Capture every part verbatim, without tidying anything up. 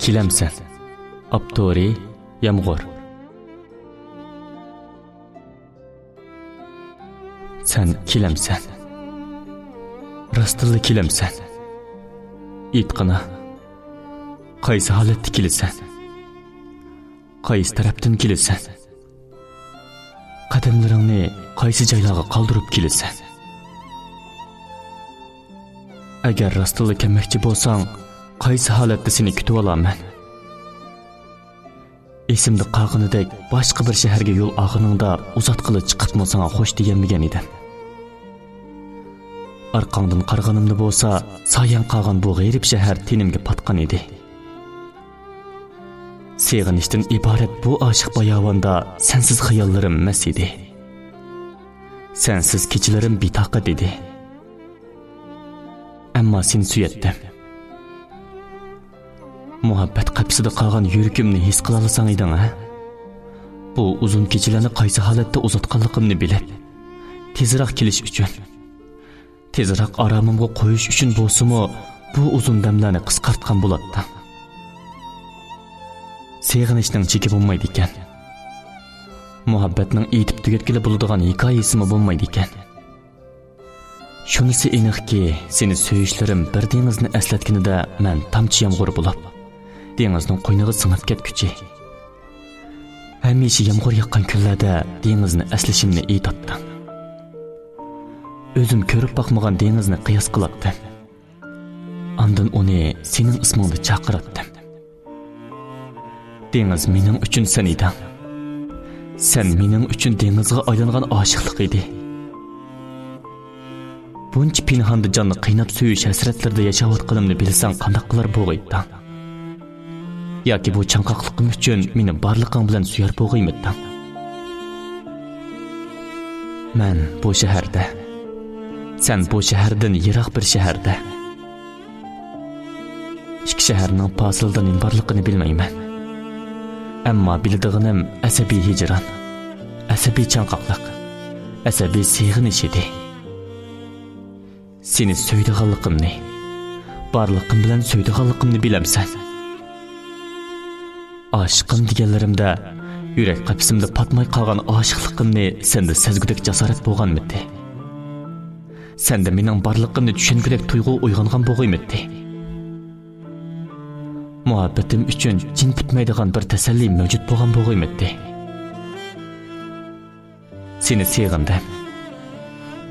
كېلەمسەن؟ ئاپتورى: يامغۇر. سەن كېلەمسەن؟ راستتىنلا كېلەمسەن؟ ئېيتقىنا، قايسى ھالەتتە كېلىسەن؟ قايسى تەرەپتىن كېلىسەن؟ قەدەملىرىڭنى قايسى جايلارغا قالدۇرۇپ كېلىسەن؟ ئەگەر راستتىنلا كەلمەكچى بولساڭ، قايسى ھالەتتە سېنى كۈتۈۋالارمەن؟ ئېسىمدە قالغىنىدەك، باشقا بىر شەھەرگە يول ئالغىنىڭدا ئۇزاتقىلى چىقىپمۇ ساڭا خوش دېيەلمىگەن ئىدىم. ئارقاڭدىن قارىغىنىمدا بولسا، سايەڭ قالغان بۇ غېرىب شەھەر تېنىمگە پاتقان ئىدى. سېغىنىشتىن ئىبارەت بۇ ئاشىق باياۋاندا سەنسىز خىياللىرىم مەست ئىدى. سەنسىز كېچىلىرىم بىتاقەت ئىدى. ئەمما سېنى سۆيەتتىم. مۇھەببەت قەپىسىدە قالغان يۈرىكىمنى ھېس قىلالىساڭ ئىدىڭ، ھە؟ بۇ ئۇزۇن كېچىلەرنى قايسى ھالەتتە ئۇزاتقانلىقىمنى بىلىپ، تېزراق كېلىش ئۈچۈن، تېزراق ئارامىمغا قويۇش ئۈچۈن بولسىمۇ، بۇ ئۇزۇن دەملەرنى قىسقارتقان بولاتتىڭ. سېغىنىشنىڭ چېكى بولمايدىكەن. مۇھەببەتنىڭ ئېيتىپ تۈگەتكىلى بولىدىغان ھېكايىسىمۇ بولمايدىكەن. شۇنىسى ئېنىقكى، سېنى سۆيۈشلىرىم بىر دېڭىزنى ئەسلەتكىنىدە مەن تامچە يامغۇر بولۇپ، دېڭىزنىڭ قوينىغا سىڭىپ كەتكۈچى. ھەمىشە يامغۇر ياغقان كۈنلەردە دېڭىزنى ئەسلىشىمنى ئېيتاتتىم. ئۆزۈم كۆرۈپ باقمىغان دېڭىزنى قىياس قىلاتتىم. ئاندىن ئۇنى سېنىڭ ئىسمىڭدا چاقىراتتىم. دېڭىز مېنىڭ ئۈچۈن سەن ئىدىڭ. سەن مېنىڭ ئۈچۈن دېڭىزغا ئايلانغان ئاشىقلىق ئىدى. بۇنچە پىنھاندا جاننى قىيناپ سۆيۈش ھەسرەتلىرىدە ياشاۋاتقىنىمنى بىلسەڭ قانداق قىلار بوغايتتىڭ؟ ياكى بۇ چاڭقاقلىقىم ئۈچۈن مېنى بارلىقىڭ بىلەن سۆيەر بوغايمىتتىڭ؟ مەن بۇ شەھەردە، سەن بۇ شەھەردىن يىراق بىر شەھەردە. ئىككى شەھەرنىڭ پاسىلىدا نېمە بارلىقىنى بىلمەيمەن. ئەمما بىلىدىغىنىم ئەسەبىي ھىجران، ئەسەبىي چاڭقاقلىق، ئەسەبىي سېغىنىش ئىدى. سېنى سۆيىدىغانلىقىمنى، بارلىقىم بىلەن سۆيىدىغانلىقىمنى بىلەمسەن؟ ئاشىقىم دېگەنلىرىمدە، يۈرەك قەپىسىمدە پاتماي قالغان ئاشىقلىقىمنى سەندە سەزگۈدەك جاسارەت بولغانمىدى؟ سەندە مېنىڭ بارلىقىمنى چۈشەنگۈدەك تۇيغۇ ئويغانغان بوغايمىدى؟ مۇھەببىتىم ئۈچۈن جىن پۈتمەيدىغان بىر تەسەللى مەۋجۇت بولغان بوغايمىدى؟ سېنى سېغىندىم.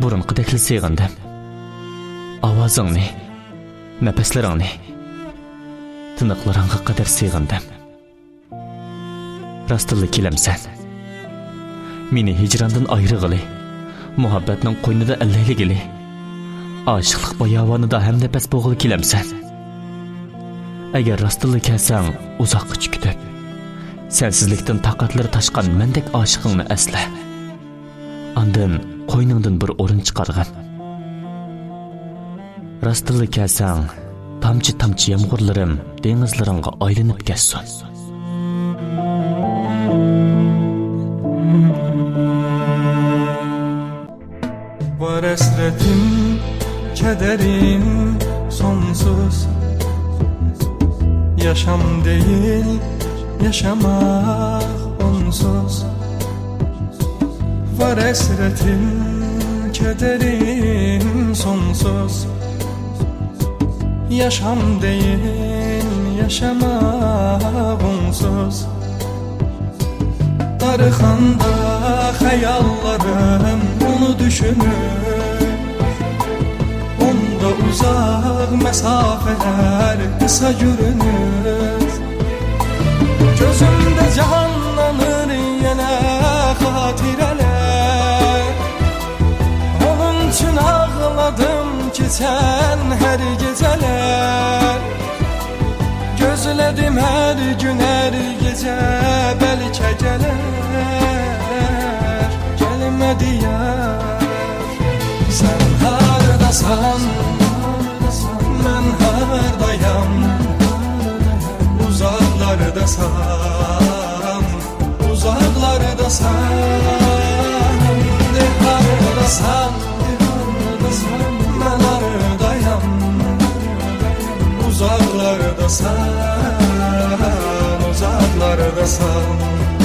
بۇرۇنقىدەكلا سېغىندىم. ئاۋازىڭنى، نەپەسلىرىڭنى، تىنىقلىرىڭغا قەدەر سېغىندىم. راستتىنلا كېلەمسەن؟ مېنى ھىجراندىن ئايرىغىلى، مۇھەببەتنىڭ قوينىدا ئەللەيلىگىلى، ئاشىقلىق باياۋانىدا ھەمنەپەس بولغىلى كېلەمسەن؟ ئەگەر راستتىنلا كەلسەڭ، ئۇزاققىچە كۈتۈپ، سەنسىزلىكتىن تاقەتلىرى تاشقان مەندەك ئاشىقىڭنى ئەسلە. ئاندىن قوينۇڭدىن بىر ئورۇن چىقارغىن. راستتىنلا كەلسەڭ، تامچە-تامچە يامغۇرلىرىم دېڭىزلىرىڭغا ئايلىنىپ كەتسۇن. بار ھەسرىتىم، كەدىرىم سونسۇز. ياشام دېيىل، ياشىماق ئۇنسۇز. بار ھەسرىتىم، كەدىرىم سونسۇز. ياشام دېيىل، ياشىماق ئۇنسۇز. داستىخاندا خىياللىرىم ئۇنى چۈشىنىپ، ئۇندا ئۇزاق مەساپىلەر قىسا يۈرۈنۈپ. كۆزۈمدە جانلىنىر يەنە خاتىرىلەر. ئۇنىڭ ئۈچۈن ئاغلىدىم كېچەن ھەر گېجىلەر. كۆزلىدىم ھەر كۈن، ھەر گېجە، بەلكى كېلەر، كەلمىدى يار. سەن ھاردىسان، مەن ھاردايام، ئۇزاقلاردىسان. ئۇزاقلاردا سەن، دىياردا سەن، مەن ھاردايام. ئۇزاقلاردا سەن، ساڭا